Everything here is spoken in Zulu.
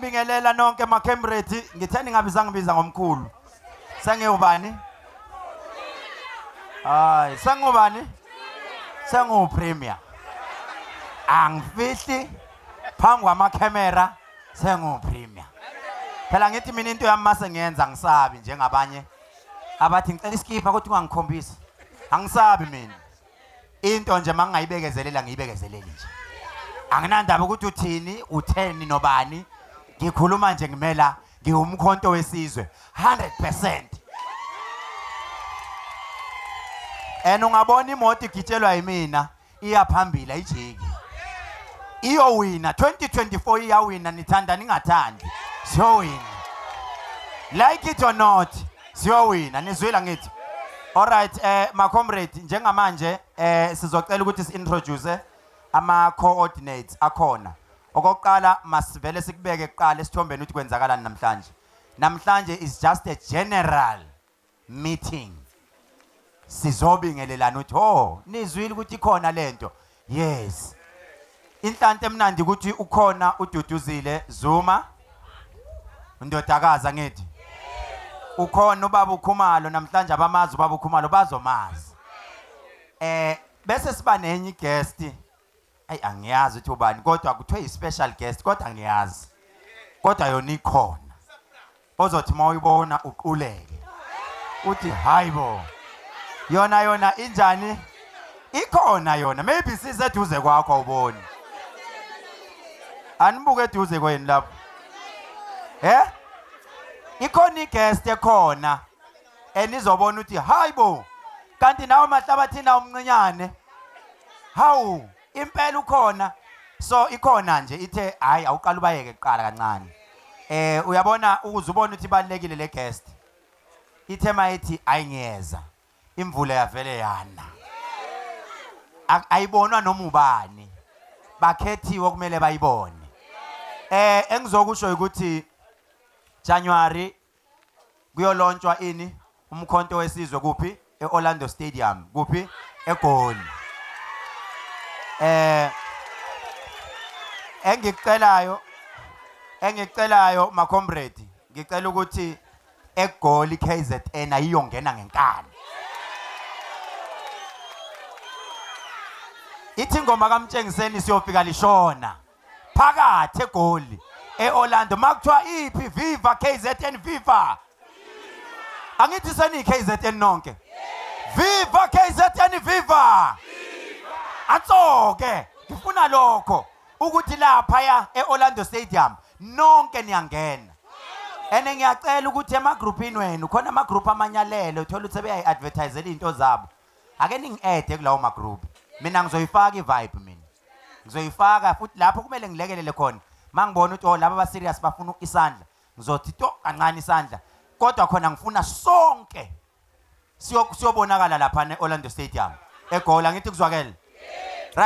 Ngiyanibingelela nonke maCambridge, ngithe ningabiza ngibiza ngomkhulu. Sengiwubani? Hayi, sengubani? Sengu premier. Angifihli phambi kwamakhemera sengu premier. Phela ngithi mina into yami mase ngiyenza ngisabi njengabanye abathi ngicela isikipha kodwa ungangikhombisi. Angisabi mina. Into nje mangingayibekezelela ngiyibekezeleli nje. Anginandaba ukuthi uthini, utheni nobani. Ngikhuluma nje ngimela ngiwumkhonto wesizwe 100%. And ungabona imoto igitshelwa yimina iya phambili ayijiki. Iyowina 2024 iyawina nithanda ningathandi. Siyowina. Like it or not, siyowina. Nizwile ngithi. Alright ma comrade njengamanje sizocela ukuthi si-introduce ama coordinates akhona. Okokuqala masivele sikubeke kuqala esithombeni ukuthi kwenzakalani namhlanje. Namhlanje is just a general meeting. Sizobingelelana ukuthi oh nizwile ukuthi ikhona lento. Yes. Inhlanhla emnandi ukuthi ukhona uDuduzile Zuma. Indodakazi angithi. Ukhona ubaba uKhumalo namhlanje abamazi ubaba uKhumalo bazomazi. Bese siba nenye guest. Ayi angiyazi ukuthi ubani kodwa kuthiwe i-special guest kodwa angiyazi. Kodwa yona ikhona. Ozothi mawuyibona uquleke. Uthi hayibo. Yona yona injani? Ikhona yona. Maybe siseduze kwakho awuboni. Anibuke eduze kwenu lapho. Eh? Ikhona i-guest ekhona enizobona ukuthi hayibo kanti nawe mahlabathini awumncinyane. Hawu, impela ukhona. So ikhona nje ithe hayi awuqala ubayeke kuqala kancane. Uyabona ukuze ubone ukuthi ibalekile le guest. Ithe mayithi ayingiyeza. Imvula yavele yana. Ayibonwa noma ubani. Bakhethiwe kumele bayibone. Engizokusho ukuthi January kuyolontshwa ini umkhonto wesizwe kuphi eOrlando Stadium kuphi eGoli. Engikucelayo ma comrade ngicela ukuthi eGoli KZN ayiyongena ngenkani. Ithi ingoma kaMtshengiseni siyofika lishona phakathi eGoli eOrlando makuthiwa iphi viva KZN viva. Angithi seni KZN nonke. Viva KZN viva. Atsoke ngifuna lokho ukuthi lapha ya eOrlando Stadium nonke niyangena. Ene ngiyacela ukuthi emagroupini wenu khona ama group amanyalele uthola ukuthi sebeyayi-advertisela izinto zabo. Ake ningi-add kulawo ma group. Mina ngizoyifaka i-vibe mina. Ngizoyifaka futhi lapho kumele ngilekelele khona. Mangibona ukuthi oh laba ba serious bafuna isandla. Ngizothi to kancane isandla. Kodwa khona ngifuna sonke siyobonakala lapha eOrlando Stadium. eGola ngithi kuzwakele.